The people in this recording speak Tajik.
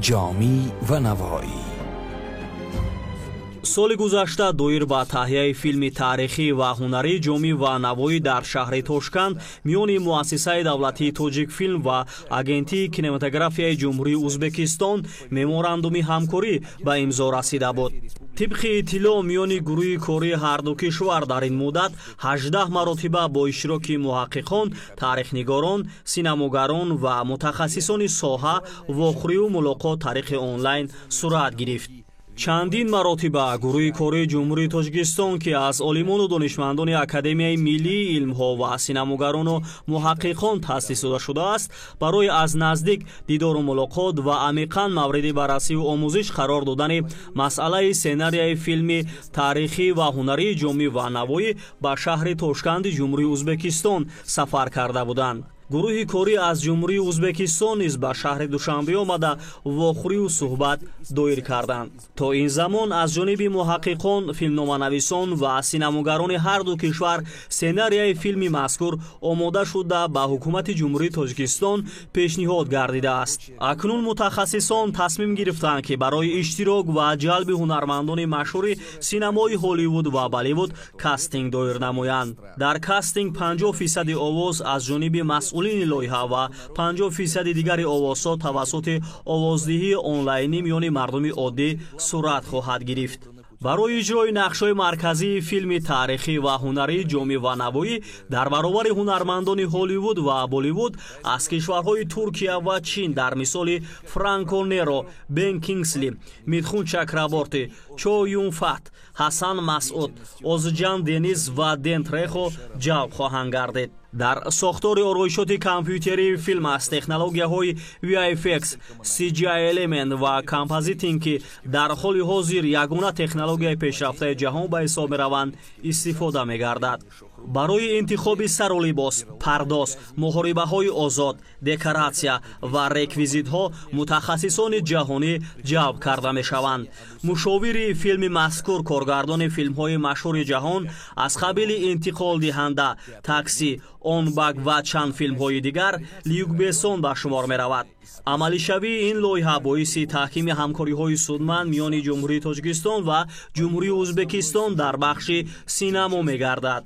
Ҷомӣ ва Навоӣ. Соли гузашта доир ба таҳияи филми таърихӣ ва ҳунарии Ҷомӣ ва Навоӣ дар шаҳри Тошканд миёни муассисаи давлатии Тоҷикфилм ва Агентии кинематографияи Ҷумҳурии Узбекистон меморандуми ҳамкорӣ ба имзо расида буд. Тибқи иттилоъ, миёни гурӯҳи кории ҳарду кишвар дар ин муддат 18 маротиба бо иштироки муҳаққиқон, таърихнигорон, синамогарон ва мутахассисони соҳа вохӯриву мулоқот тариқи онлайн сурат гирифт. Чандин маротиба гурӯҳи кории Ҷумҳурии Тоҷикистон, ки аз олимону донишмандони Академияи миллии илмҳо ва синамогарону муҳаққиқон таъсис дода шудааст, барои аз наздик дидору мулоқот ва амиқан мавриди баррасиву омӯзиш қарор додани масъалаи сценарияи филми таърихӣ ва ҳунарии Ҷомӣ ва Навоӣ ба шаҳри Тошканди Ҷумҳурии Узбекистон сафар карда буданд. Гурӯҳи корӣ аз Ҷумҳурии Узбекистон низ ба шаҳри Душанбе омада, вохӯриву суҳбат доир карданд. То ин замон аз ҷониби муҳаққиқон, филмноманависон ва синамогарони ҳарду кишвар сценарияи филми мазкур омода шуда, ба ҳукумати Ҷумҳурии Тоҷикистон пешниҳод гардидааст. Акнун мутахассисон тасмим гирифтанд, ки барои иштирок ва ҷалби ҳунармандони машҳури синамои Ҳолливуд ва Болливуд кастинг доир намоянд. Дар кастинг 50% овоз аз ҷониби масъулини лоиҳа ва 50% дигари овозҳо тавассути овоздиҳии онлайнӣ миёни мардуми оддӣ сурат хоҳад гирифт. Барои иҷрои нақшҳои марказии филми таърихӣ ва ҳунарии Ҷомӣ ва Навоӣ дар баробари ҳунармандони Ҳолливуд ва Болливуд аз кишварҳои Туркия ва Чин дар мисоли Франко Неро, Бен Кингсли, Митхун Чакраборти, Чо Юн Фат, Ҳасан Масъуд, Озҷан Дениз ва Ден Трехо ҷалб хоҳанд гардид. Дар сохтори ороишоти компютерии филм аз технологияҳои VFX, CGI Element ва композитинг, ки дар ҳоли ҳозир ягона технологияи пешрафтаи ҷаҳон ба ҳисоб мераванд, истифода мегардад. Барои интихоби сару либос, пардоз, муҳорибаҳои озод, декоратсия ва реквизитҳо мутахассисони ҷаҳонӣ ҷалб карда мешаванд. Мушовири филми мазкур коргардони филмҳои машҳури ҷаҳон аз қабили Интиқолдиҳанда, Таксӣ, Онг Бак ва чанд филмҳои дигар Люк Бессон ба шумор меравад. Амалишавии ин лоиҳа боиси таҳкими ҳамкориҳои судманд миёни Ҷумҳурии Тоҷикистон ва Ҷумҳурии Узбекистон дар бахши синамо мегардад.